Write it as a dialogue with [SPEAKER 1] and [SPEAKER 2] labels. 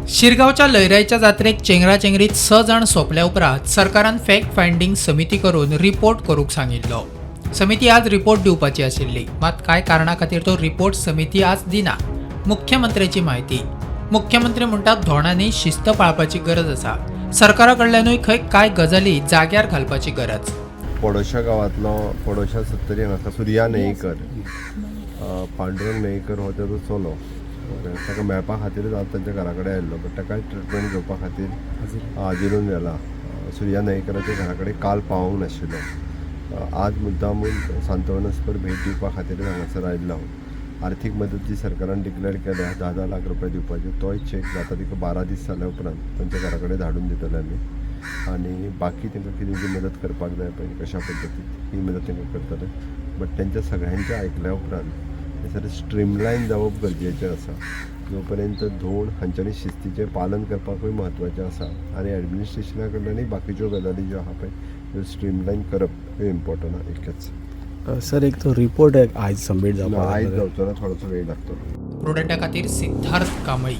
[SPEAKER 1] शिरगांवच्या लयराईच्या जात्रेक चेंगराचेंगरीत स जाण सोंपल्या उपरांत सरकारान फॅक्ट फायंडींग समिती करून रिपोर्ट करूंक सांगिल्लो. समिती आज रिपोर्ट दिवपाची आशिल्ली, मात कांय कारणा खातीर तो रिपोर्ट समिती आज दिना. मुख्यमंत्र्याची म्हायती. मुख्यमंत्री म्हणटात, धोंडांनी शिस्त पाळपाची गरज आसा. सरकारा कडल्यानूय खंय कांय गजाली जाग्यार घालपाची गरज.
[SPEAKER 2] पडोशा गांवांतलो, पडोशा सत्तरी हांगासर सुर्या नईकर, पांडुरंग नईकर हो तेजो चलो. ताका मेळपा खातीरच हांव तांच्या घरा कडेन आयिल्लो, बट ताकाय ट्रिटमेंट घेवपा खातीर हाजिरून व्हेला. सुर्या नईकराच्या घरा कडेन काल पावोंक नाशिल्लो. आज मुद्दामून सांत्वनस्पर भेट दिवपा खातीरच हांगासर आयिल्लो हांव. आर्थीक मदत जी सरकारान डिक्लेअर केल्या, 10-10 लाख रुपया दिवपाचे, तोय चॅक जाता तिका 12 दीस जाल्या उपरांत तांच्या घरा कडेन धाडून दितले आमी. आनी बाकी तांकां कितें जी मदत करपाक जाय पळय, कशा पद्दतीन ही मदत तांकां करतले. बट तेंच्या सगळ्यांचें आयकल्या उपरांत थंयसर स्ट्रीमलायन जावप गरजेचें आसा. जो पर्यंत धोंड हांच्यांनी शिस्तीचें पालन करपाकूय म्हत्वाचें आसा आनी एडमिनिस्ट्रेशना कडल्यानूय बाकीच्यो गजाली ज्यो आहा पळय, त्यो स्ट्रीमलायन करप हें इम्पॉर्टंट आहा इतकेंच.
[SPEAKER 3] सर, एक तो रिपोर्ट आयज सबमीट
[SPEAKER 2] ना,
[SPEAKER 3] जावपाक
[SPEAKER 2] आयज
[SPEAKER 3] जाय.
[SPEAKER 2] जावचो ना, थोडोसो वेळ लागतलो.
[SPEAKER 1] प्रुडंटा खातीर सिद्धार्थ कांबळी.